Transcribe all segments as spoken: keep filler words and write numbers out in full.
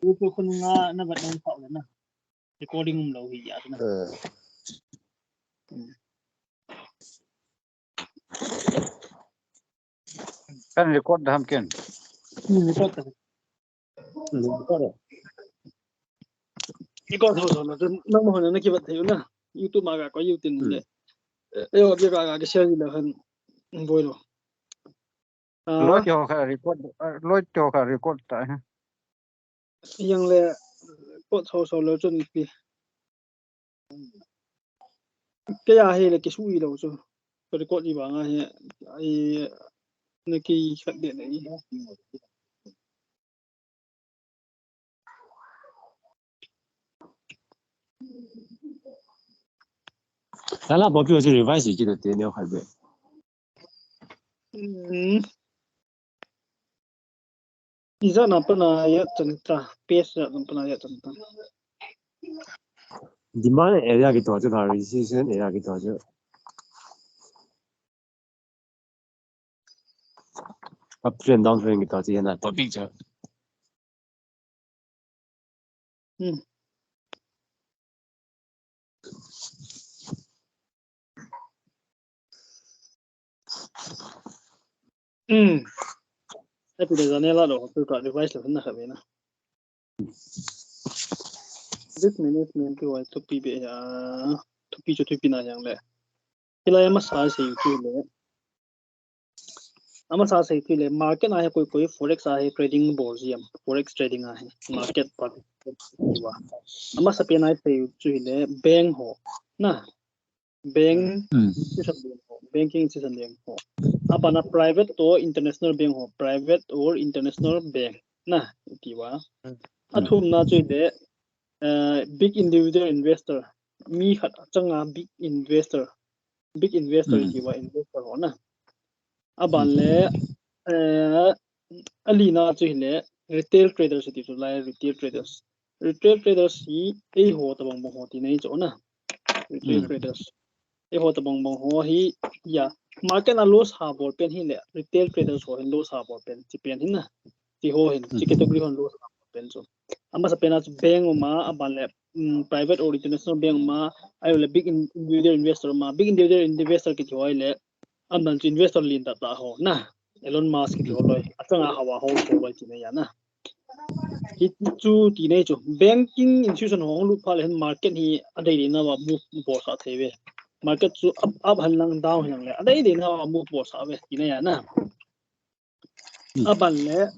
Kuku khun nga na bat nang pau le na. Recording um lo hi ya na. Kan record dam ken. Record ta. Record ho so na, nang mo na ki bat thei na. YouTube ma ga ko YouTube le. Eh, yo, ga ga ga share le han. Voi lo. Loi ti ho kha record, loi ti ho kha record ta. Yang le record so so lo chun pi. Kei a hi le kisu i lo chu. Record i banga hi, i na ki khat de nei. Lala, Bobby, was revise ki te ne khat be. Ija na pana ya chan ta, page na pana ya chan ta. Demand area ki to chu, resistance area ki to chu. Uptrend, downtrend ki to chu na topic chu. Hmm. Hmm. Happy de zane la do, tu ka device lo na khabe na. This minute min ki wai to pi be ya, to pi cho to pi na yang le. Kila ya masa se yu ki le. Amasa sei thei le, market a hi koi koi forex a hi trading bol jia, forex trading a hi market participant ti va. Amasa pen a sei chu hi le bank ho na, bank institution bank ho, banking institution bank ho. Abana private to international bank ho, private or international bank na ti va. Athumna chu hi le, eh, big individual investor, mi khat achanga big investor, big investor ti va, investor ho na. Aban le, eh, alina chu hi le retail traders ti chu lai, retail traders. Retail traders hi eiho tabang bang ho ti nei chu na. Retail traders. Eiho tabang bang ho hi ya. Market a loss ha bol pen hi le retail traders ho hin loss ha bol pen chi pen hin na. Ti ho hin, chi category hon loss ha bol pen chu. Amasa pen a chu bank uma, aban le, mm, private or international bank uma, ai le big in-, individual investor uma, big individual investor ki ti ho le, aban chu investor lin ta ta ho na. Elon Musk ki ti ho loi, achanga hawa ho ho loi ti nei ya na. Hi chu ti nei chu, banking institution ho lut pha le hin market hi adei dei na va move bol sa thei ve. Market chu up, up han lang down han lang le, adei dei na va move bol sa ve ti nei ya na. Aban le,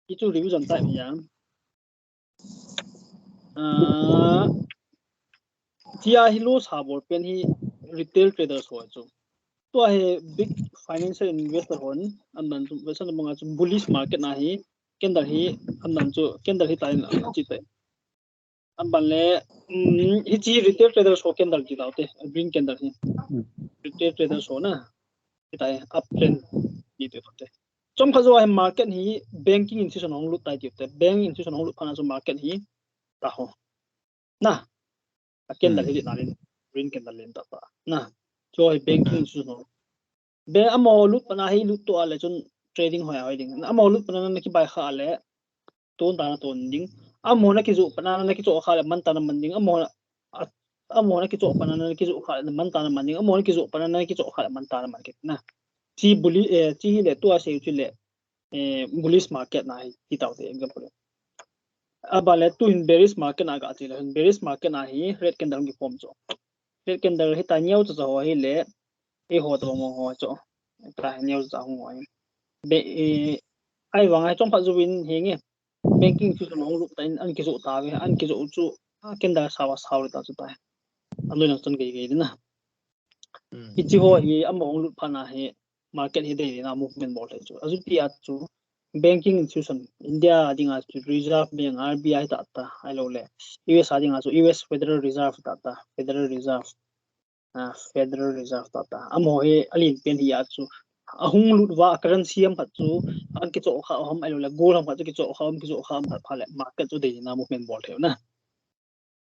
hi chu revision type ya. Ah, tia hi loss ha bol pen hi retail traders ho chu. Tua hi big financial investor hon, aban chu, investor manga chu bullish market na hi, candle hi, aban chu, candle hi ta in a chi te. Aban le, mm, hi chi retail traders ho candle ti dau te, green candle hi. Retail traders ho na. Hi ta uptrend ti te te. Chom kha jo hi market hi banking institution hong lut tai ti te. Bank institution hong lut pha na chu market hi ta ho. Na. A candle hi na lin, green candle lin ta ta. Na. Chu hi banking institution hong. Be amo lut pana hi lut to a le chun trading hoi a hoi ding. Amo lut pana na ki bai kha le. Ton ta na ton ding. Amo na ki jo pana na ki jo kha le man ta na man ding. Amo na, amo na ki jo pana na ki jo kha le man ta na man ding. Amo na ki jo pana na ki jo kha le man ta na man ke na. Chi bullish, eh, chi hi le tua sei chu le, eh, bullish market na hi, hi tau te example. Aba le tu hin bearish market na ga chi le, hin bearish market na hi red candle ki form chu. Red candle hi ta nyau chu ho hi le, eiho tabang ho chu. Ta nyau chu ho hi. Be, eh, ai vang ai chom pha ju win hi nge. Banking institution hong lut ta in an ki jo ta ve, an ki jo chu, a candle sawa saw le ta chu ta. An lo na chon gei gei na. Hi chi ho hi amo hong lut pha na hi market hi dei na movement bol thei chu. Azu ti a chu banking institution India dinga chu Reserve Bank R B I ta ta ai lo le. U S a dinga chu U S Federal Reserve ta ta, Federal Reserve. Ah, Federal Reserve ta ta. Amo hi alin pen hi a chu. Ahung lut va currency am khat chu. An ki cho kha ham ai lo le gold ham khat chu ki cho kha ham ki cho kha ham khat pha le market chu dei na movement bol thei na.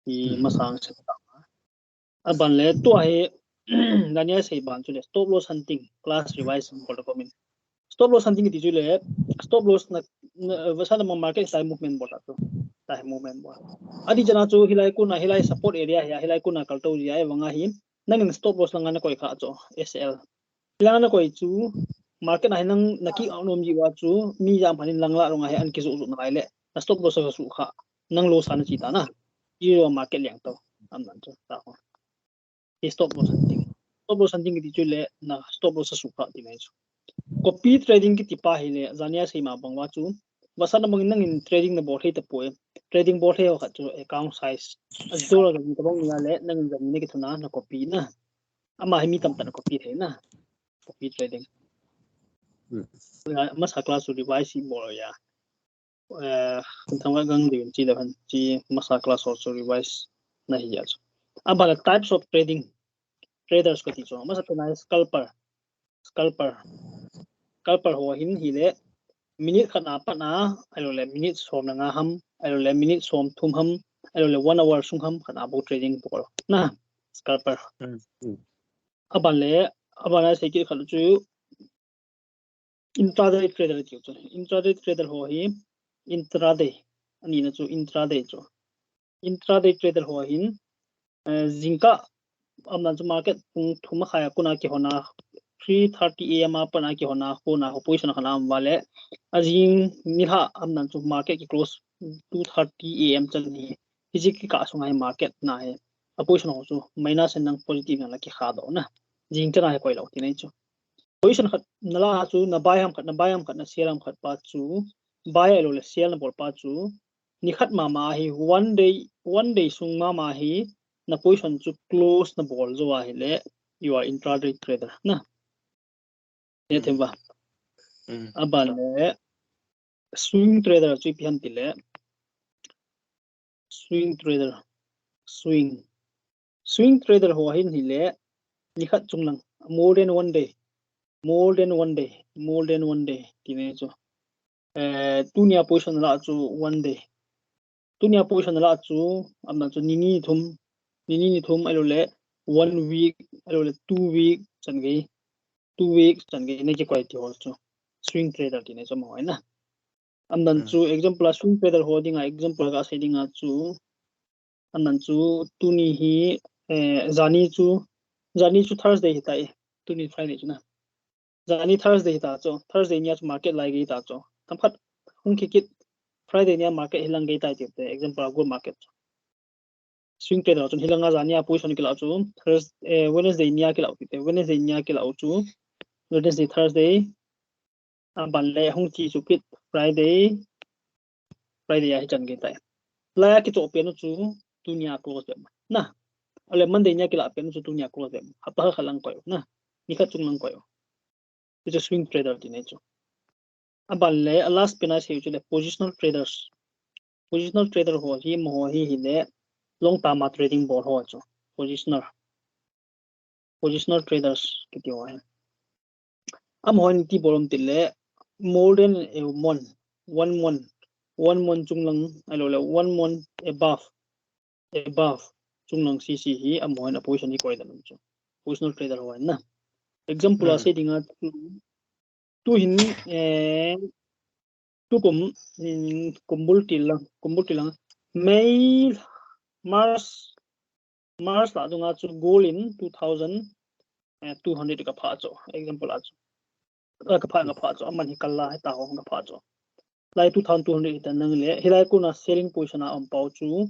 Hi masang se ta. Aban le tua hi Daniel sei ban chu le stop loss hunting class revise bol ko min. Stop loss hunting ti chu le Stop loss na, na vasa na market style movement bol ta tu. Ta movement bol. Adi chana chu hilai kuna hilai support area hi hilai kuna kalto ji ai vanga hi. Nangin stop loss langa na koi kha chu S L. Langa na koi chu market na hi nang na ki anom ji wa chu mi jam phanin lang la rong a hi an ki zu zu na lai le. Na stop loss ka su kha. Nang loss ana chi ta na. Zero market liang to. Am nan chu ta ho. Hi stop loss hunting. Stop loss hunting kiti chu le na stop loss a su kha ti mai chu. Copy trading kiti pa hi le zania sei ma bang wa chu. Vasa na bang nangin trading na bol thei ta poi. Trading bol thei ho khat chu account size. A zero la ni ta bang ni le nangin zan ni ki thuna na copy na. Ama hi mi tam ta na copy thei na. Copy trading. Hmm. Masa class chu revise hi bol ya. Eh, thang wa gang de chi da han chi masa class ho chu revise na hi ya chu. Aba la types of trading. Traders ka ti chu. Masa te na scalper. Scalper. Scalper ho hin hi le minute khat na pat na, ai lo le minute som na nga ham, ai lo le minute som thum ham, ai lo le one hour sung ham khat na bo trading bol. Na, scalper. Hmm. Hmm. Aban le, aban le sei kit khat chu intraday trader ti chu. Intraday trader ho hi intraday. Ani na chu intraday chu. Intraday trader ho hin, eh, jingkah am nan chu market pung thum a khai a kuna ki hona three thirty A M a pat na ki hona kona ho position khat na am va le. A jing ni ha am nan chu market ki close two thirty A M chan ni. Hi ji ki ka sung ai market na he. A position ho chu minus and nang positive na la ki kha do na. Jing chan ai koi lo ti nei chu. Position khat na la chu na buy ham khat na buy ham khat na sell ham khat pa chu buy ai lo le sell na bol pa chu ni khat mama hi one day one day sung mama hi na position chu close na bol zo a hi le you are intraday trader na. Ne them ba. Hmm. Aban le swing trader chu ipi ham ti le swing trader swing swing trader ho hin hi le ni khat chung lang more than one day more than one day more than one day ti nei chu. Eh, tunia position la chu one day. Tunia position la chu am nan chu ni ni thum ni ni ni thum ai lo le one week ai lo le two week chan gei two weeks chan gei nei ki koi ti ho chu swing trader ti nei chu ma hoi na. Am nan chu example a swing trader ho dinga example ka sei dinga chu am nan chu tuni hi, eh, zani chu zani chu Thursday hi ta e. Tuni Friday chu na. Zani Thursday hi ta chu. Thursday nia chu market lai gei ta chu. Tam khat hung ki kit Friday nia market hi lang gei ta ti te example a gold market chu. Swing trader chun hi langa zani a position ki la chu Thursday, eh, Wednesday nia ki la ti te Wednesday nia ki la chu Wednesday Thursday Aban le hung chi chu kit Friday. Friday a hi chan gei tai. Laiya kichoh pen u chu tunia close ve. Na. Ale Monday nia kilah pen u chu tunia close ve. Hapta khat lang koi u. Na. Ni khat chung lang koi u. Chu swing trader ti nei chu. Aban le a last pen a sei u chu le positional traders. Positional trader ho hi mo ho hi hi le long term a trading bol ho chu. Positional. Positional traders kiti ho hi. Amaho in ti bol um ti le more than a month, one month, one month chung lang, ahilou le one month above, above chung lang sisi hi amaho in a position hi koi dan um chu. Positional trader ho in na. Example a sei dinga chu, tu hin, eh, tu kum, mm, kum bul til lang, kum bul til lang. May, March, March lah dunga chu gold in two thousand, eh, two hundred ka pha chu, example a chu. Eh, ka pha, ka pha chu, aman hi kal la, heta ho ka pha chu. Lai two thousand two hundred hita nang le, hilai kona selling position a um pau chu,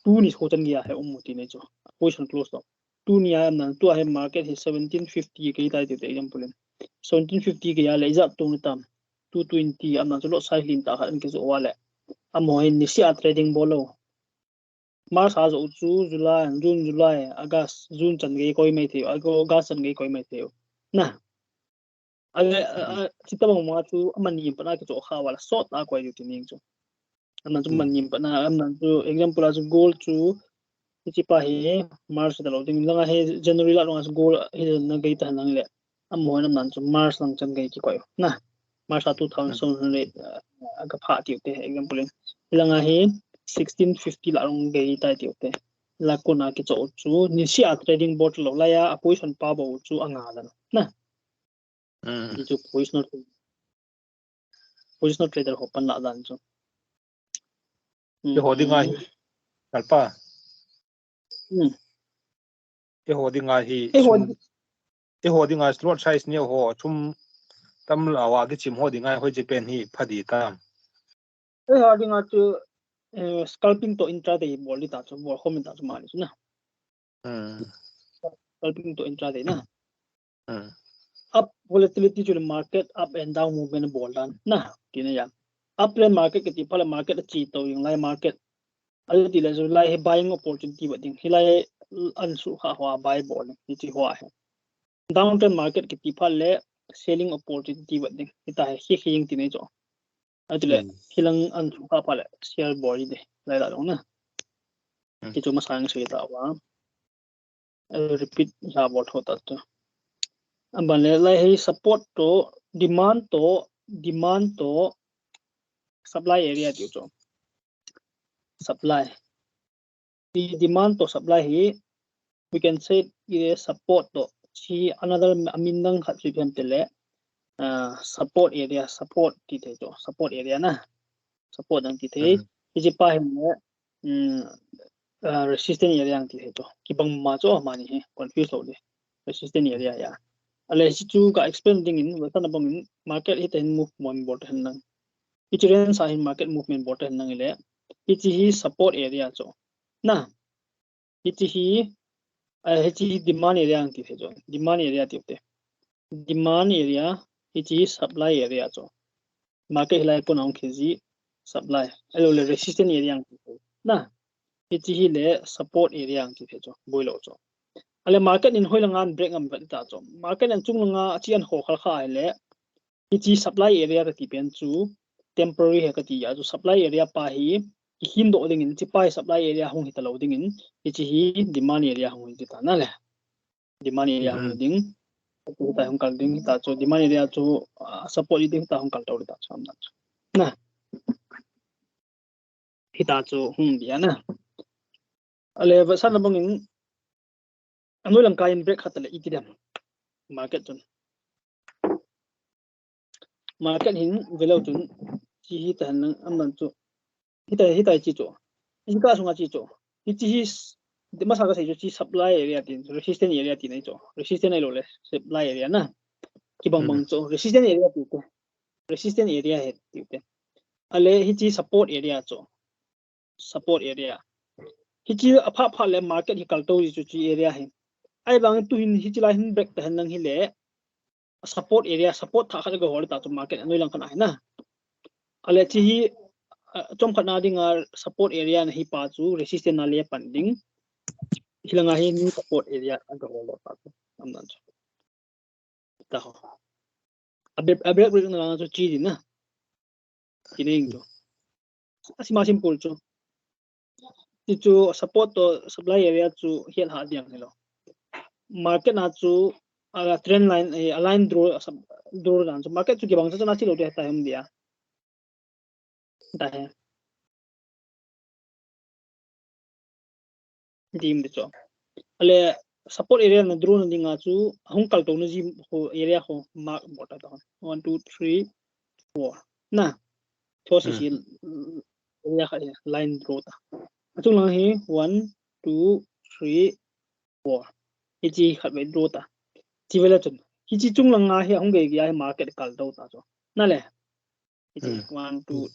tuni so chan gei a hi um u ti nei chu. Position close to. Tunia um nan, tua hi market hi seventeen fifty kei tai ti te example in. Seventeen fifty kei a le, ijat tung ni tam. Two twenty um nan chu lot size lin tah khat in kijoh uva le. Amaho hin niseh a trading bol lou. March a joh chu July, June, July, August, June chan gei koi mai thei u, August chan gei koi mai thei u. Na. Ale, a, a, chutobang ma chu aman nim pat na kichoh kha uva le sot a koi diu ti ning chu. Aman chu man nim pat na, aman chu example a chu gold chu, hiche pa hi March da lou ding, langa hi January lah dunga chu gold hi na gei ta nang le. Amaho in aman chu March lang chan gei kikoi u. Na. March a two thousand seven hundred, uh, ka pha tiu te, example in. Langa hi sixteen fifty lah rong gei tai tiu te. La kona kichoh u chu, niseh a trading bol lou, laiya a position pa bou chu anga dan. Na. Ti chu positional. positional trader ho pan lah dan chu. Eiho dinga hi, Lalpa. Hmm. Eiho dinga hi, Eiho sum, di- eiho dinga lot size neo ho, sum tam lou a kichim ho dinga hoiche pen hi pha ding tam. Eiho dinga chu, eh, scalping to intraday bol ding ta chu, bol khom ding ta chu mani chu na. Hmm. Scalping to intraday na. Hmm. Up volatility chu market up and down movement bol dan na, tina ya. Uptrend market kiti phat le market ache to ding lai market. Ahi ti le chu lai hi buying opportunity vet ding. Hilai an sukha hoa buy bol ding. Hiche hoa hi. Downtrend market kiti phat le selling opportunity vet ding. Hita hi hi hi jing tina chu. Ahi ti le Hmm. hilang an sukha phat le sell bol ding. Lai la dong na. Hmm. Hichu masang sei ta va. I will repeat la bol tho ta chu. Aban le lai hi support to, demand to, demand to, supply area ti chu. Supply. Hi demand to supply hi, we can say it is support to. Hi another amin dang khat chu ipi ham ti le, ah, support area, support ti thei chu, support area na. Support dang ti thei. Hmm. Hiche pa hi le, um, ah, resistance area ang ti thei chu. Kibang ma chu mani hi, confuse lou ding. Resistance area ya. Ale hichu ka explain ding in, watan abang in, market hita hin move mon bol hen lang. Hiche range a hin market movement bol hen lang ile. Hiche hi support area chu. Na. Hiche hi, ah, hiche hi demand area ang ti thei chu. Demand area ti te. Demand area, hiche hi supply area chu. Market hilai pon ahung khe ji supply. Ahilou le resistance area ang ti thei. Na. Hiche hi le support area ang ti thei chu. Boi lou chu. Ale market in hoi langa break ngam vet ta chu. Market in chung langa ache an ho khal kha ahile. Hiche supply area kati pen chu temporary hi kati a chu supply area pa hi kihin doh ding in, hiche pa hi supply area hung hita lou ding in, hiche hi demand area hung hita na le. Demand area hung ding. Hita hung kal ding hita chu demand area chu, ah, support ding hita hung kal to hita chu am na chu. Na. Hita chu hung dia na. Ale va san bang in anoi lang kai in break khat le iti dem. Market chun. Market hin velou chun. Hiche hi ta han am nan chu. Hita, hita chi chu. Hiche ka sunga chi chu. Hiche hi s-, masa ka sei chu hiche supply area tin, resistance area tin ahi chu. Resistance ahilou le, supply area na. Kibang bang chu. Resistance area ti te. Resistance area hi ti te. Ale hiche support area chu. Support area. Hiche apha pha le market hi kal to ji chu hiche area hi. Ahivang tu hin hiche lai hin break ta hen lang hile. Support area, support thah khat ka hol ta chu market anoi lang khat ahi na. Ale hiche hi, ah, chom khat na dinga support area na hi pa chu resistance na le pan ding. Hilanga hi new support area ka hol ta chu. Am nan chu. Ta ho. A break, a break, break na lang chu chi din na. Kining chu. Asima simple chu. Ti chu support to supply area chu hiat ha diang hilo. Market na chu a trend line, eh, a line draw, a sub-, draw dan chu market chu kibang chu na chi lou dia ta hem dia. Ta he. Dim de chu. Ale support area na draw na dinga chu hung kal to na ji ho area ho mark bol ta. One, two, three, four. Na. Thua si si area khat hi line draw ta. Achung lang hi one, two, three, four. Hiche khat vei draw ta. Chi vele chun. Hiche chung langa hi hung gei gei a hi market kal to ta chu. Na le. Hiche one, two.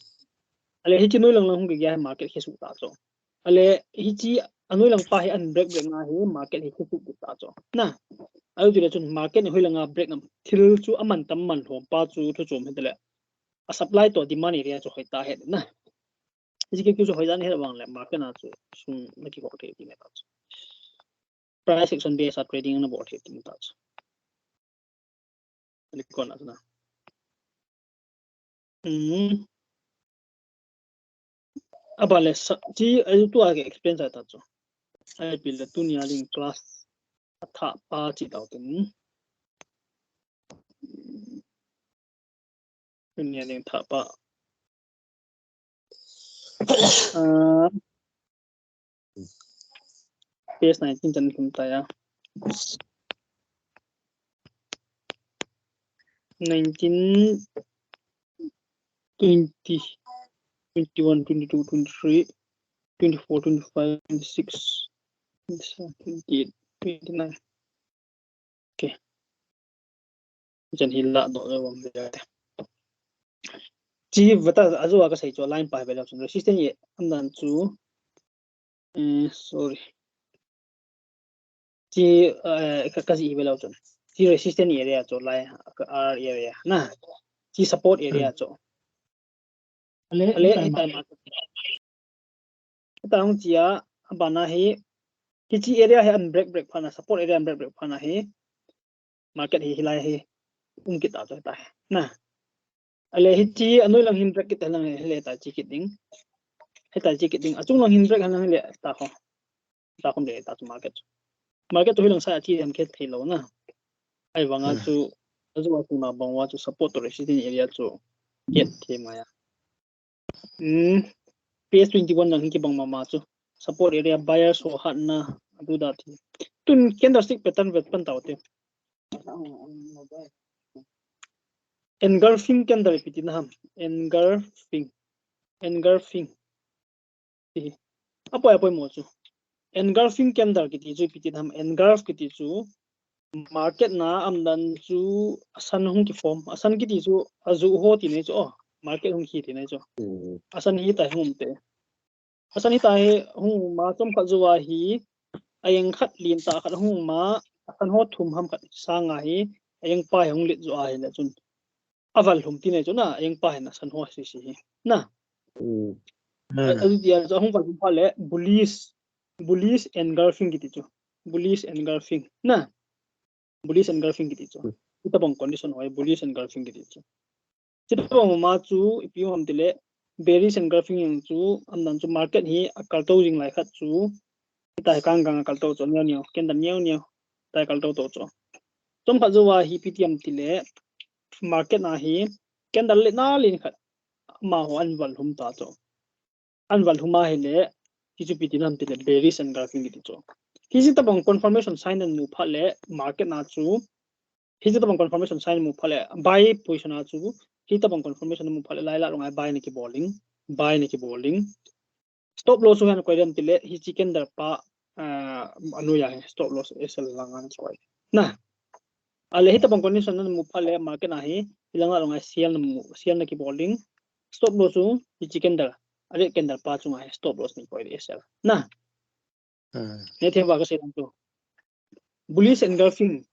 Ale hiche noi lang lang hung gei gei a hi market khe su ta chu. Ale hiche anoi lang pa hi an break break na hi market hi khe su ta chu. Na. Ahi chu le chun market ni hoi langa break nam. Thil chu aman tam man lhom pa chu thu chom hi ta le. A supply to demand area chu hoi ta he na. Hiche kei chu hoi dan he vang le market na chu sum na kihol thei ti ne ta chu. Price action based a trading na bol thei ti ne ta chu. Ani kon na. Hmm. Aba le sa, chi, ai tu a ke explain sa ta chu. Ai pil le tunia ding class a tha pa chi tau tin. Tunia ding tha pa. Ah, page nineteen chan kum ta ya. Nineteen, twenty, twenty-one, twenty-two, twenty-three, twenty-four, twenty-five, twenty-six, twenty-seven, twenty-eight, twenty-nine. Okay. Chan hi la do le wam le te. Chi vata azu ka sei chu line pa ve la chu resistance ye amdan chu. Eh, sorry. Chi, eh, ka, ka ji ve la chu. Chi resistance area chu lai ka R area na. Chi support area chu. Ale, ale, itai ma. Itai hung chia, abana hi, hichi area hi an break break phana, support area an break break phana hi, market hi, hilai hi, um kit ta chu ta. Na. Ale hichi, anoi lang hin break kit lang hi, le ta chi kit ding. He ta chi kit ding. Achung lang hin break lang hi le ta ho. Ta khom le ta chu market. Market chu hilang sa chi ham khet thei lo na. Ai vanga chu, azu a chu na bang wa chu support to resistance area chu khet thei ma ya. Hmm. P S twenty-one lang hi kibang mama chu. Support area buyers ho hatna adu da thi. Tun candlestick pattern vet pan tau te. Engulfing candle ipi tina ham. Engulfing. Engulfing. Apoi apoi mo chu. Engulfing candle kiti chu ipi tina ham. Engulf kiti chu market na amdan chu asan hung ki form. Asan kiti chu azu ho ti nei chu. Oh, market hung ki ti nei chu. Asan hi ta hung te. Asan hi ta hi hung ma chom khat zuwa hi ayeng khat lin ta khat hung ma asan ho thum ham khat sanga hi ayeng pa hi hung lit zuwa hi le chun. Aval hum ti nei chu na ayeng pa hi na asan ho si si hi. Na. Azu dia chu hung val hum pa le bullish, bullish engulfing kiti chu. Bullish engulfing. Na. Bullish engulfing kiti chu. Ita bang condition hoi bullish engulfing kiti chu. Ita bang ma chu ipi ham tile bearish engulfing yang chu amdan chu market hi akalto jing lai khat chu. Ita hi kang kang akalto chu neo neo, candle neo neo. Ta akalto to chu. Chom khat zuwa hi ipi ti ham tile market na hi candle le na lin khat ma ho an val hum ta chu. An val huma hi le, hi chu ipi tina ham tile bearish engulfing kiti chu. Hi chu tabang confirmation sign an mu phat le market na chu. Hi chu tabang confirmation sign mu phat le buy position na chu. Hi tabang confirmation mu phat le lai la lungai buy na kibol ding. Buy na kibol ding. Stop loss chu han koi dem tile hi chi candle pa, ah, anu ya hi stop loss S L lang an koi. Na. Ale hi tabang condition na mu phat le market na hi hilang la lungai sell na mu, sell na kibol ding. Stop loss chu hi chi candle. Ale candle pa chu ngai stop loss ni koi S L. Na. Ne thei ba ka sei dang chu. Bullish engulfing.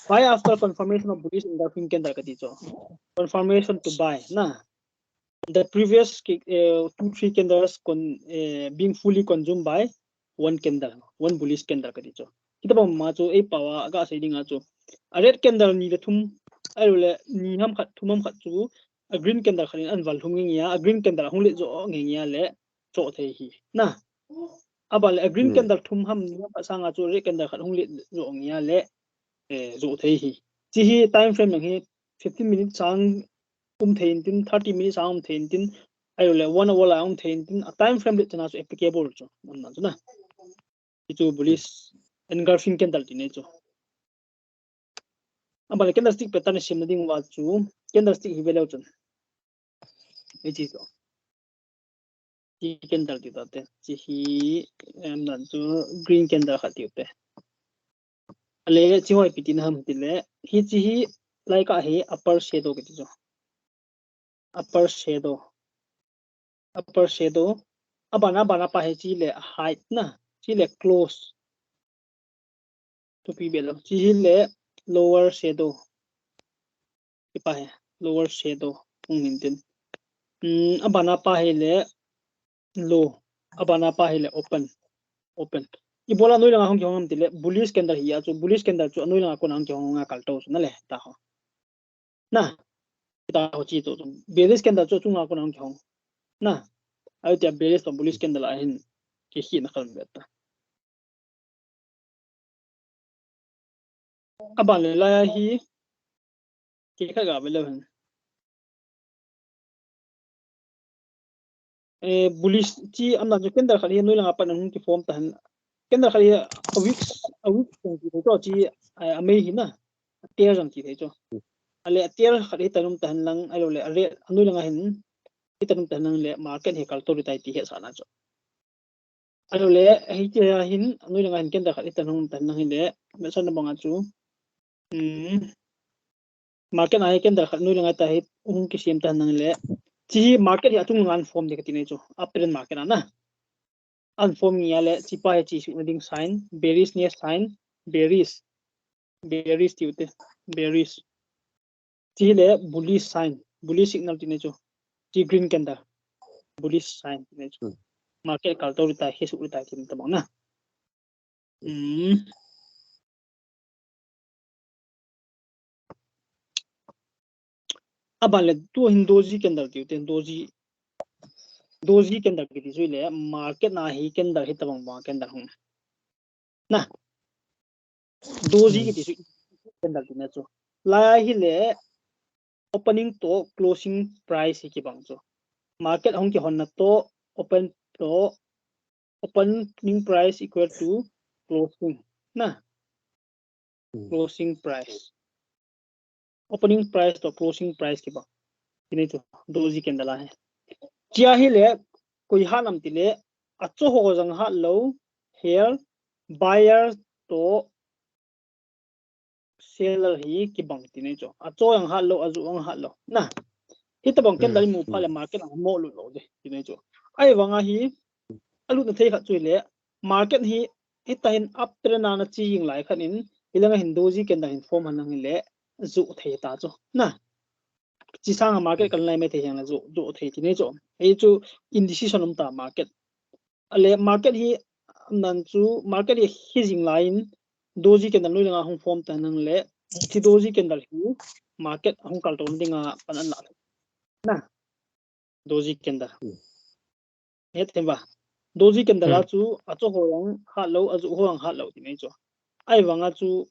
Buy after confirmation of bullish engulfing candle kati chu. Confirmation to buy. Na. The previous uh, two, three candles con, uh, being fully consumed by one candle, one bullish candle kati chu. Hi tabang ma chu ei pao a ka sei ding a chu. A red candle ni le thum, ai le ni ham khat, thum ham khat chu a green candle khat in an val hum nge nge a, a green candle hung le zo nge nge le cho thei hi. Na. Abang le a green candle thum ham ni ham khat sanga chu red candle khat hung le zo nge le eh, zo thei hi. Chi hi time frame hi fifteen minutes sang um thei intin, thirty minutes sang um thei intin, ai le one hour la um thei intin, a time frame le chana chu applicable chu. Amdan chu na. Hi chu bullish engulfing candle ti nei chu. Abang le candlestick pattern sim na ding wa chu candlestick hi ve leu chun. Hi chi chu. Chi candle ti ta te. Chi hi amdan chu green candle khat ti te. Ale chi hoi ipi tina ham tile. Hi chi hi lai ka hi upper shadow kiti chu. Upper shadow. Upper shadow. Abana, abana pa hi chi le height na. Chi le close. Thupi be lou. Chi hi le lower shadow. Hi pa hi lower shadow. Hung hin tin. Hmm, abana pa hi le low. Abana pa hi le open. Open. Ibola noi langa hung kihong ham tile bullish candle hi a chu bullish candle chu noi langa kona hung kihong nga kal to chu na le ta ho. Na. Ta ho chi to chu. Bearish candle chu chunga kona hung kihong. Na. Ai tia bearish to bullish candle a hin ki hi na kal be ta. Abang le lai a hi. Ki kha ga be lo hin. Eh, bullish chi amdan chu candle khat hi noi langa pat na hung ki form ta hin. Candle khat hi a wick, a wick jong ti thei chu chi, eh, a mei hi na. A tail jong ti thei chu. Ale a tail khat hi ta num ta hin lang, ai lo le a red, a noi langa hin. Hitan um ta nang le market hi kal to ri tai ti hesah na chu. Ahilou le, hitia hin, anoi langa hin candle khat hitan um ta nang hile, metsah na banga chu. Hmm. Market a hi candle khat anoi langa ta hi, hung kisem ta nang le. Chi hi market hi achung langa form de kati nei chu. Uptrend market a na. An form ngia le, chi pa hi chi sukna ding sign, bearishness sign, bearish. Bearish tiu te, bearish. Chi le bullish sign, bullish signal ti nei chu. Chi green candle, bullish sign ti nei chu. Market kal to ri tai, he suk ri tai ti ta bang na. Hmm. Aban le tu hin doji candle tiu te, doji, doji candle kiti chu le market a hi candle hi ta bang bang candle hung. Na. Doji kiti chu candle ti nei chu. Lai hile opening to closing price hi kibang chu. Market hung kihonna to open to opening price equal to closing. Na. Closing price. Opening price to closing price kibang. Ti nei chu doji candle a hi. Chia hile koi hat nam ti le achoho jang hat lou hel buyer to seller hi kibang ti nei chu. Acho jang hat lou, ajoh jang hat lou. Na. Hita bang candle mu pha le market a mo lut lou de ti nei chu. Ahivanga hi alut na thei khat chu le market hi hita hin uptrend a na chi jing lai khat in, hilanga hin doji candle hin form han nang hile, joh thei ta chu. Na. Chi sanga market kal nai mai thei hiang la joh, joh thei ti nei chu. Ei chu indecision um ta market. Ale market hi nan chu market hi hi jing lai in doji candle noi langa hung form ta nang le, chi doji candle hi market hung kal to dinga pan an la. Na. Doji candle. He them ba. Doji candle a chu achoho jang hat lou, ajoho jang hat lou ti nei chu. Ahivanga chu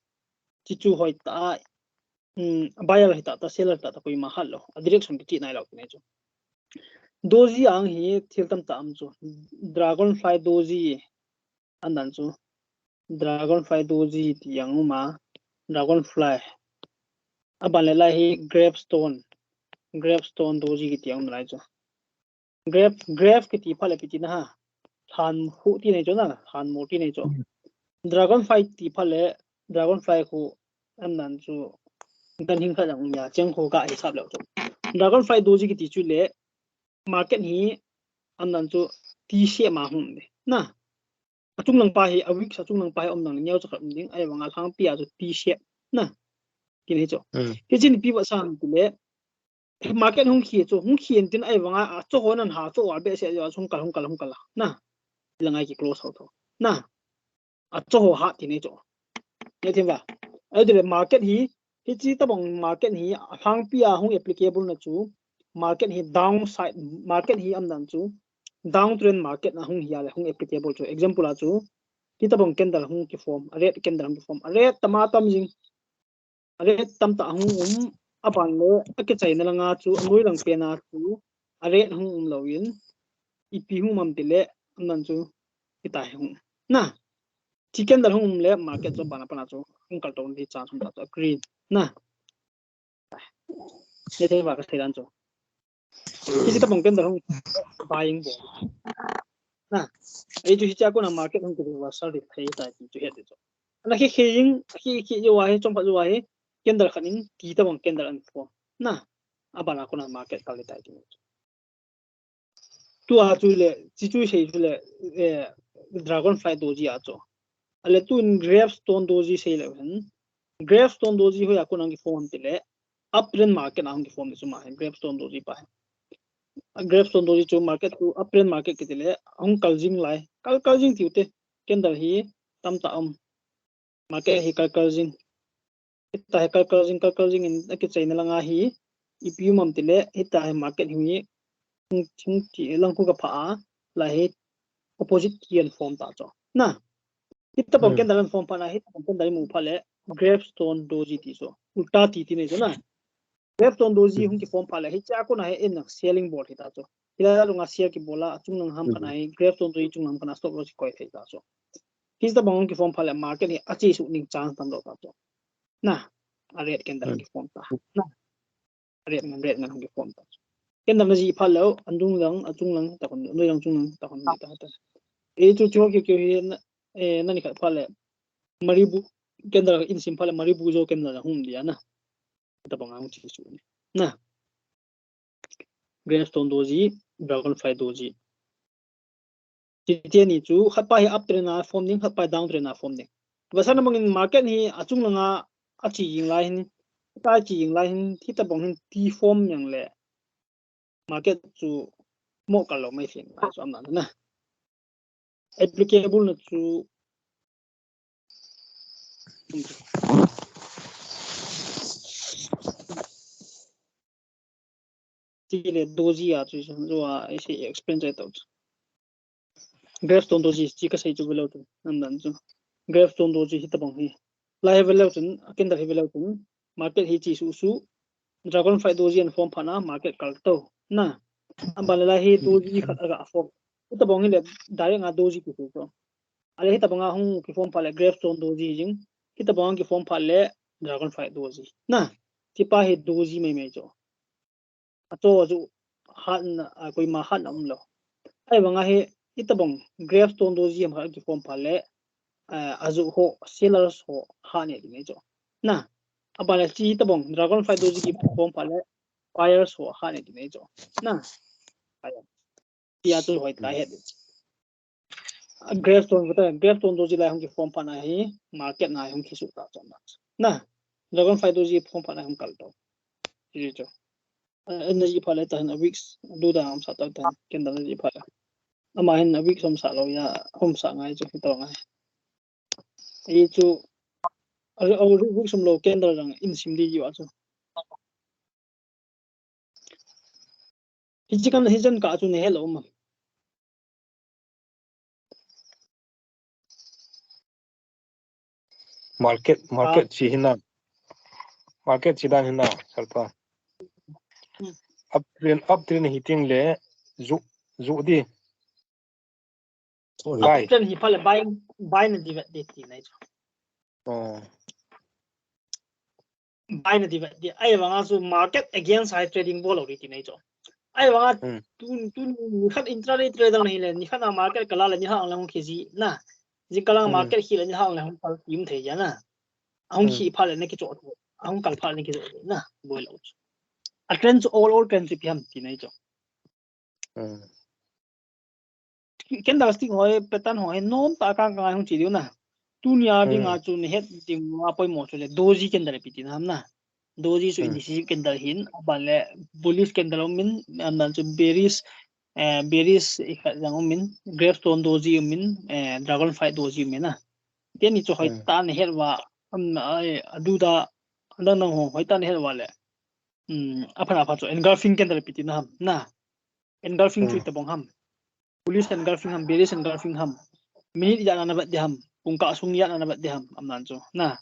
chi chu hoi ta, um, buyer hi ta ta, seller ta ta koima hat lou. A direction kichi nai lou ti nei chu. Doji ang hi thil tam ta um chu. Dragonfly doji. An dan chu. Dragonfly doji ti ang um a. Dragonfly. Aban le lai hi gravestone. Gravestone doji kiti ang um lai chu. Grave, grave kiti pha le piti na ha. Lhan hu ti nei chu na, lhan mo ti nei chu. Dragonfly ti pha le, dragonfly khu an nan chu gan hing khat ang ya, cheng khu ka hisap leu chu. Dragonfly doji kiti chu le, market hi an nan chu T shape ma hung de. Na. Achung lang pa hi, a wick achung lang pa hi um nang neo cha khat um ding, ahivanga lhangpi a chu T shape. Na. Kini chu. Kichin pi va sang ti le, market hung khi chu, hung khi en tin ahivanga achoho nan ha chu wal be se jo hung kal, hung kal, hung kal. Na. Ilangai ki close ho tho. Na. Achoho ha ti nei chu. Nei them ba. Ai de market hi, hichi ta bang market hi, lhangpi a hung applicable na chu, market hi downside, market hi am dan chu, downtrend market a hung hi a le, hung applicable chu. Example a chu, hita bang candle hung ki form, a red candle hung ki form, a red tama tam jing. A red tam ta hung um, aban le, akichaina langa chu, anoi lang pen a chu, a red hung um lou in, ipi hung um am ti le, an nan chu, hita hi hung. Na, chi candle hung um le, market chu, bana pana chu, hung kal to di chance hung ta chu, green. Na. Nei them ba ka thei dan chu. Hichi ta bang candle hung buying bo. Na. Ei chu hicha kona market hung ki reversal di thei tai ti chu het di chu. Ana khi khi jing, khi khi jo wa hi, chom pha jo wa hi, candle khat in, ti ta bang candle an form. Na. Abana kona market kal di tai ti. Tua chu le, chi chu sei chu le, eh, dragonfly doji a chu. Ale tu in gravestone doji sei le hen. Gravestone doji hoiya kona hung ki form ti le, uptrend market a hung ki form ti chu ma hen, gravestone doji pa hen. Gravestone doji chu market chu uptrend market kiti le, hung kal jing lai. Kal, kal jing tiu te, candle hi tam ta um. Market hi kal kal jing. Hita hi kal kal jing, kal kal jing in akichaina langa hi, ipi um am ti le, hita hi market hi, hung, hung ti lang khu ka pha a, la hi, opposite ki an form ta chu. Na. Hita bang candle an form pha na, hita bang candle mu pha le, gravestone doji ti chu. Ulta ti ti nei chu na. Gravestone doji hung ki form pha le, hicha kona hi in selling bol hi ta chu. Hila lunga sell ki bol a, achung lang ham kana hi, gravestone doji chung lang kana stop loss koi thei ta chu. Hita bang hung ki form pha le, market hi ache su ning chance tam lo ta chu. Na, a red candle hung ki form ta. Na, a red ngan, red ngan hung ki form ta chu. Candle na ji phat leh, adung lang, achung lang, ta kon, anoi lang, chung lang, ta kon, ta, ta. E chu chu ke ke hi na, e, na ni khat phat leh. Maribu, candle in sim phat leh, Maribu jo candle la hung dia na. Tabang ang chi su ni. Na. Gravestone doji, Dragonfly doji. Chiti ani chu, khat pa hi uptrend a form ding, khat pa hi downtrend a form ding. Vasa na bangin market hi achung langa achi jing lai hin, achi jing lai hin, hitabang hin T form yang le market chu mo kal lou mai fin, chu amna na. Applicable na chu Chile doji a chu chu a, I say explain chai tau. Gravestone doji chi ka sei chu veleu chu, nam dan chu. Gravestone doji hitabang hi. Lai hi veleu chun, candle hi veleu chun, market hi chi su su, Dragonfly doji an form phat na, market kal tau. Na, amban lai hi doji khat aga form. Hitabang hi le direct a doji ki su chu. Ale hitabang a hung ki form phat le Gravestone doji jing. Hitabang a ki form phat le Dragonfly doji. Na, chi pa hi doji mai mai chu. Achu achu hat na, a, koima hat na um lou. Ahivanga hi, hitabang Gravestone doji ham khat ki form phat le, a, achu ho, sellers ho hat ne ti nei chu. Na, aban le chi hitabang Dragonfly doji ki form phat le, buyers ho hat ne ti nei chu. Na, aya. Tia chu hoi ta het. Gravestone, Gravestone doji lai hung ki form phat na hi, market na hung ki su ta chu na. Na, Dragonfly doji form phat na hung kal tau. Chi chu. A, energy phat le ta hin a wicks, du da um sa ta ta, candle energy phat le. Ama hin a wicks um sa lou ya, um sa ngai chu, hi to ngai. I chu, a, a wicks um lou candle jang in sim di yu a chu. Hichi kan hijan ka chu ne hello ma. Market, market chi hina. Market chi dan hina, salpa. Hmm. Uptrend, uptrend hi ting le, ju, ju di. Buy. Uptrend hi phat le buy, buy na di vet di ti nai chu. Oh. Buy na di vet di. Ahivanga chu market against high trading bol lou di ti nai chu. Ahivanga hmm. Tun, tun, ni khat intraday trader na hi le, ni khat na market kal le, ni khat na hung khi ji na. Ji kal le hmm. Market khi le, ni khat na hung kal tim thei ya na. Ahung hmm. Khi phat le na ki cho. Ahung kal phat le na ki cho na. Boi lou chu. A trend chu all, all trend chu ipi ham ti nai chu. Hmm. Candlestick hoi, pattern hoi, nom ta ka ngai hung chi diu na. Tunia hmm. Dinga chu ni het ding a poimo chu le doji candle ipi ti na ham na. Doji chu hmm. Indecisive candle hin, aban le bullish candle um in, aban chu bearish, eh, bearish i khat jang um in, gravestone doji um in, eh, dragonfly doji um in na. Teni chu hoi hmm. Ta ni het va, um, ai, adu da, adang dang ho, hoi ta ni het va le. Hmm, aphan aphan chu engulfing candle ipi ti na ham, na. Engulfing chu hmm. Itabang ham. Bullish engulfing ham, bearish engulfing ham. Minute ijat na na vet di ham. Pungkah sung ijat na na vet di ham. Amnan chu. Na.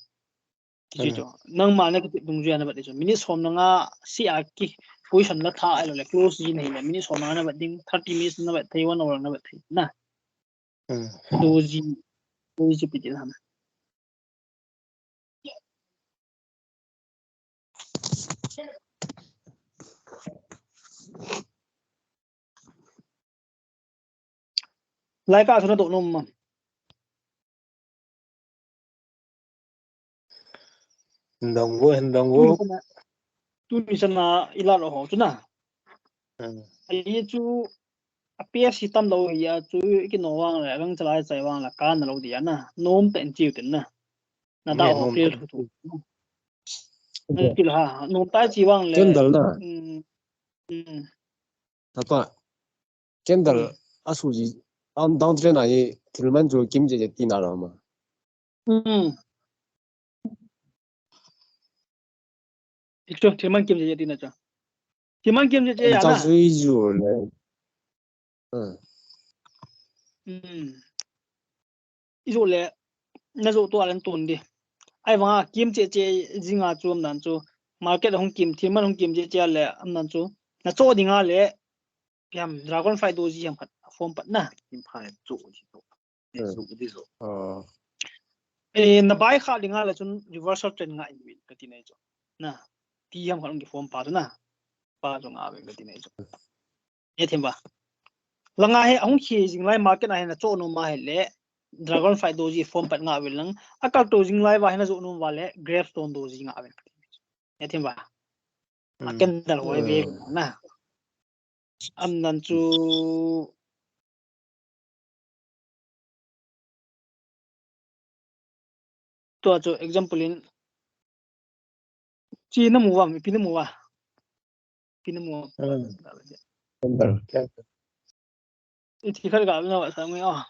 Kichu hmm. Chu. Nangma na kiti dungjuia na vet di chu. Minute som na nga si a ki position la tha ahilou le close ji na hile. Minute som na nga na vet ding, thirty minutes na vet thei, one hour na vet thei. Na. Hmm. Doji. Doji ipi ti na ham. Lai ka thuna do nom ma. Dong vo, dong vo. Tuni sana, tuni sana ila lo ho, tuna. Hmm. Ai chu, a P S hi tam lo hi a chu, ki no vang le, vang chalai chai vang le, ka na lo di a na. Nom ta in chiu tin na. Na da ho clear thu thu. Kil ha, nom ta chi vang le. Candle na. Hmm. Hmm. Tapa. Candle hmm. Asuji. Am downtrend a hi thilman chu kim je je ti na lo ma. Hmm. Ichu thilman kim je je ti na cha. Thilman kim je je ya na. Cha sui ju le. Hmm. Hmm. Ijo le, na jo to alen ton di. Ai vanga kim che che jinga chu amnan chu. Market hung kim, thilman hung kim che che le amnan chu. Na cho dinga le. Piam dragonfly doji ham khat form pat na. Kim pha cho ji to. Hmm. Chu di jo. Oh. Eh, na buy kha dinga le chun reversal trend nga in win ka ti nei jo. Na. Ti ham khat hung ki form pa na. pa jong aven kati nei chu. Hethem uva. Langa hi ahung khi jing lai market a hi nachoh nom a hile, Dragonfly doji form pat nga vel lang. Akaltou jing lai uva hi najoh nom uva le, Gravestone doji nga vel kati nei chu. Hethem uva. A candle hoi ve na. Amdan chu tua chu example in chi namu uva, ipi namu uva. Ipi namu uva. Candle. Ithi khat ga na sa ngai a.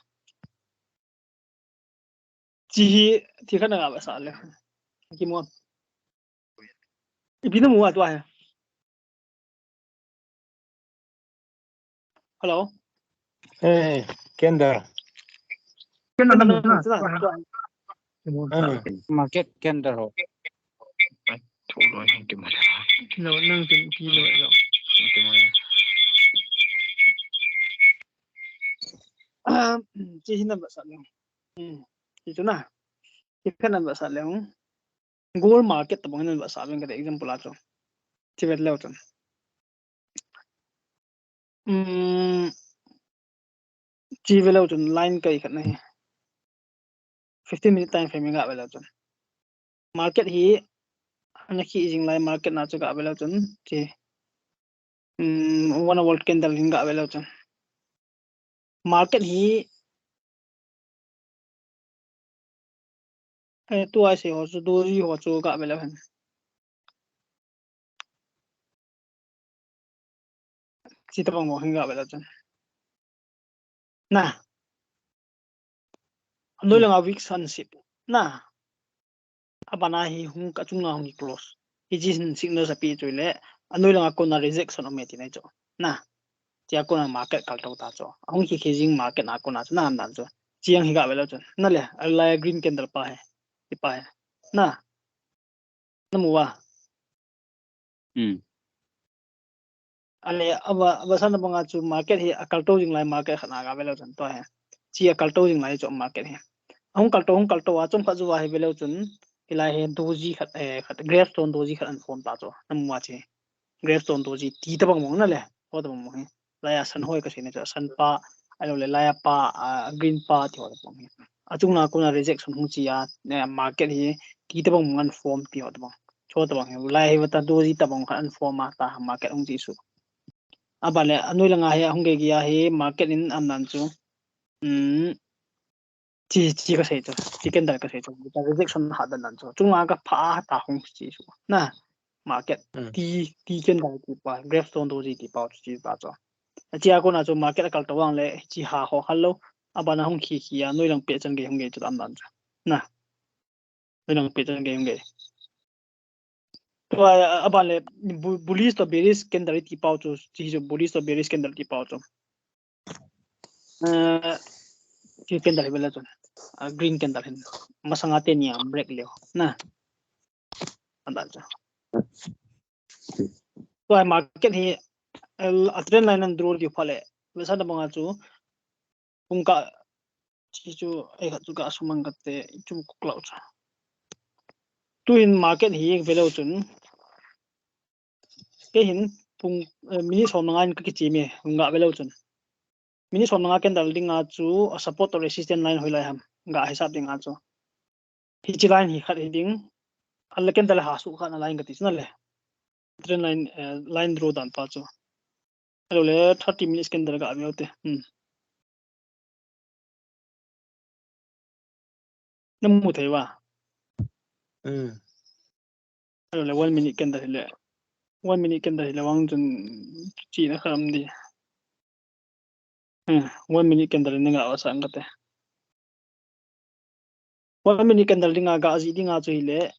Chi hi thikhat na ga sah le. Kimu. Ipi namu a tua hi. Hello. Hey, candle. Candle namu a tua. Market candle ho. No, nang kin pi lo lo. Chi hi na ba sa le. Hmm. Chi chu na. Thikhat na ba sa le. Gold market tabang na ba sa le ka example a chu. Chi vet leu chun. Hmm. Chi vet leu chun line kai khat na hi. Fifteen minute time frame ga vet leu chun. Market hi ana khi jing lai market na chu ga vet leu chun. Chi. Hmm. One hour candle hin ga vet leu chun. Market hi Eh, tua ase ho chu, doji ho chu ga vet leu hen. Chi tabang mo hin ga vet leu chun. Na. Anoi langa wick sun sip. Na. Abana hi hung ka chunga hung close. Hichi hin signal api chu le. Anoi langa kona rejection um e ti nei chu. Na. Chia kona market kaltou ta chu. Ahung khi khi jing market na kona chu na amdan chu. Chiang hi ga vet leu chun. Na le, alai green candle pa he. Ti pa he. Na. Namu uva. Hmm. Ale, ava, ava sana banga chu market hi akaltou jing lai market khat na ga vet leu chun tua he. Chi akaltou jing lai chu market hi. Ahung kaltou, hung kaltou a chomkhat jou a hi vet leu chun. Hilai hi doji khat, eh, khat, gravestone doji khat ana form ta chu. Namu uva chi. Gravestone doji ti tabang mong na le, ho tabang mong hi. Laiya sun hoi kasei na chu, sun pa, ahilou le laiya pa, a green pa ti ho tabang hi. Achung na kona rejection hung chi a, ne, market hi ti tabang mong ana form ti ho tabang. Chu tabang hi, lai hi vata doji tabang khat ana form a ta market hung chi su. Aban le, anoi langa hi, hung gei gei a hi, market in amdan chu. Um, Chi, chi kasei chu, chi candle kasei chu, ta rejection hat dan dan chu. Chunga ka pha ta hung chi chu. Na, market, ti, ti candle ti pa, gravestone doji ti pa chu chi pa chu. Chia kona chu market akaltou vang le, chi ha ho khal lou. Abana hung khi khi a, noi lang pechan gei hung gei chu amdan chu. Na. Noi lang pechan gei hung gei. Tua, aban le, bu-, bullish to bearish candle ti pau chu, chi chu bullish to bearish candle ti pau chu. Eh, chi candle hi vet leu chun. Ah, green candle hin. Masanga teni a break leu. Na. Amdan chu. Tua market hi, eh, a trend line ana draw diu pha le. Vetsahna banga chu. Pung ka, chi chu, ei khat chu ka sumang kate, chu kuk lau chu. Tuhin market hi vet leu chun. Kei hin pung, eh, minute som nga in ka kichim e, nga vet leu chun. Minute som nga candle dinga chu, a support to resistance line hoilai ham, nga hisap dinga chu. Hichi line hi khat hi ding, a le candle ha su khat na line kati chu na le. Trend line, eh, line draw dan pa chu. Ahilou le thirty minutes candle ka ave u te. Hmm. Na mu thei uva. Hmm. Ahilou le one minute candle hi le. One minute candle hi le vang chun chi na kha am di. Hmm. One minute candle ni nga asa ang kate. One minute candle dinga ga ji dinga chu hi le.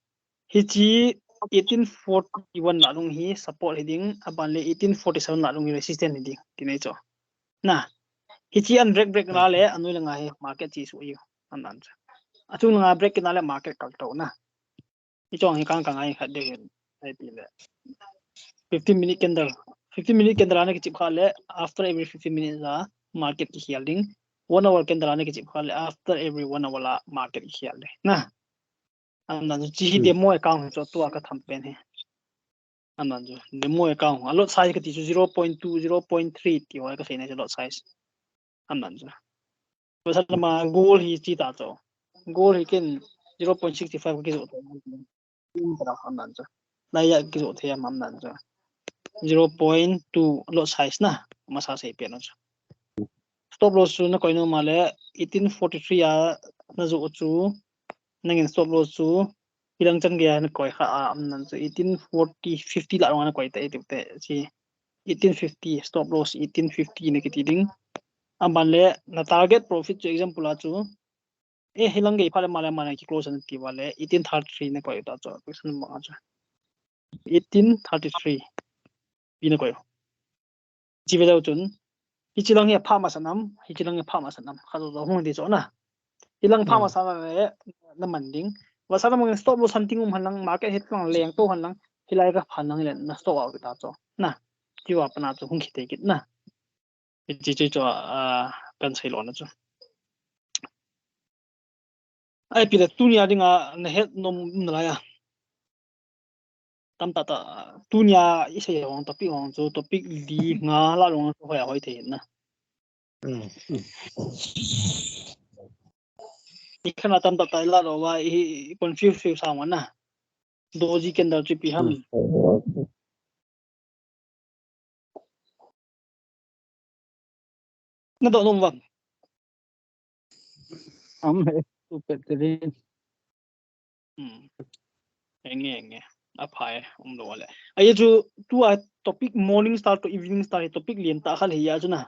Hichi eighteen forty-one lah lung hi support hi ding, aban le eighteen forty-seven lah lung hi resistance hi ding, ti nei chu. Na. Hichi an break break na le, anoi langa hi market chi su yu. An an chu. Achung langa break na le market kal to na. Hichong hi kang kang ai khat de hin. Ai pi le. Fifteen minute candle. Fifteen minute candle ana kichip kha le, after every fifteen minutes a market kikhel ding. One hour candle ana kichip kha le, after every one hour la market kikhel ding. Na. Amdan chu chi hi demo account hi chu tua ka tham pen hi. Aman chu demo account a lot size kati chu zero point two, zero point three ti ho kasei na chu lot size. Aman chu. Pasal ma goal hi chi ta chu. Goal hi ken zero point six five kijo to. Aman chu. Lai ya kijo the aman chu. Zero point two lot size na. Masa sei pe na chu. Stop loss chu na koi nom a le eighteen forty-three a na jo chu. Nangin stop loss chu hilang chan gei a na koi kha a, aman chu eighteen forty, fifty la rong na koi ta iti te chi. Eighteen fifty, stop loss eighteen fifty na kiti ding. Aban le na target profit chu example a chu. Eh, hilang gei pha le ma le ma na ki close na ti va le eighteen thirty-three na koi ta chu. Question ma chu. Eighteen thirty-three. Pi na koi. Chi ve leu chun. Hichi lang hi pha masa nam, hichi lang hi pha masa nam. Kha zo hung di chu na. Hilang pha masa na le na man ding. Va sa na mang stop loss hunting um han lang, market het lang leng to han lang. Hilai ka phan lang le na stop out ta chu. Na. Chi va pa na chu hung khite kit na. Chi chi chu a kan sei lo na chu. Ai pi le tunia dinga na het nom na lai a. Tam ta ta tunia i sei hong topic hong chu topic li nga la long chu hoi a hoi thei na. I khana tam ta ta la lo va i confuse fiu sa na. Doji candle chu pi ham. Na do nom vam. Am he tu pet te din. Hmm. Enge enge. A phai um lo le. Ai chu tu a topic morning star to evening star hi topic lien ta kha le ya chu na.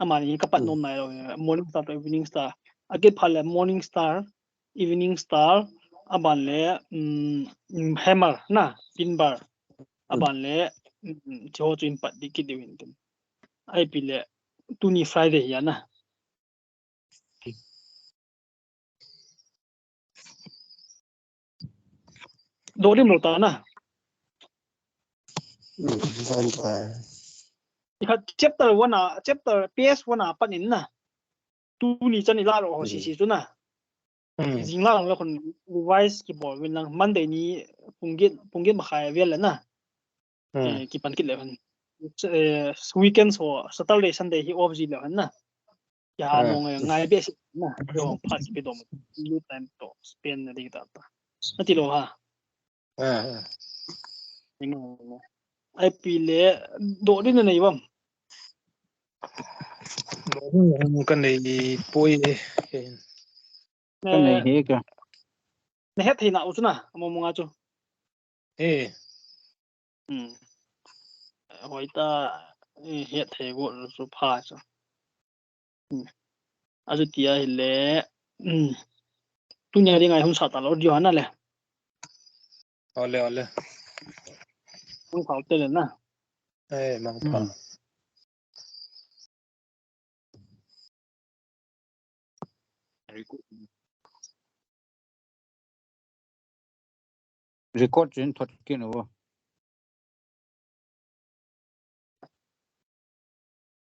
Amani ka pat nom nai lo morning star to evening star. A ke pha le morning star, evening star, aban le um, hammer na, pin bar. Aban le um, cho chu in pat di kit di win tin. Ai pi le tuni Friday ya na. Dolim lo ta na. Ikhat chapter one a chapter P S one a panin na. Tuni chan ila lo ho si si chu na. Jing la lo khun revise ki bol win lang Monday ni pungit pungit ma khai vel na. Ki pan kit le khun. Weekends ho Saturday Sunday hi off ji le khun na. Ya no ngai be si na. Yo pa ki be dom. Lu time to spend na di ta ta. Ati lo ha. Ai pi le do din na nei bam. Do din ka nei poi. Ka nei he ka. Na het thei na u chu na, amo mo nga chu. Eh. Hmm. Hoi ta het thei go chu pha chu. Achu tia hile tunia dinga hung sa ta lo dio hana le. Ole ole. Hung sa te le na. Eh, mang pha. Record chin thot kin o.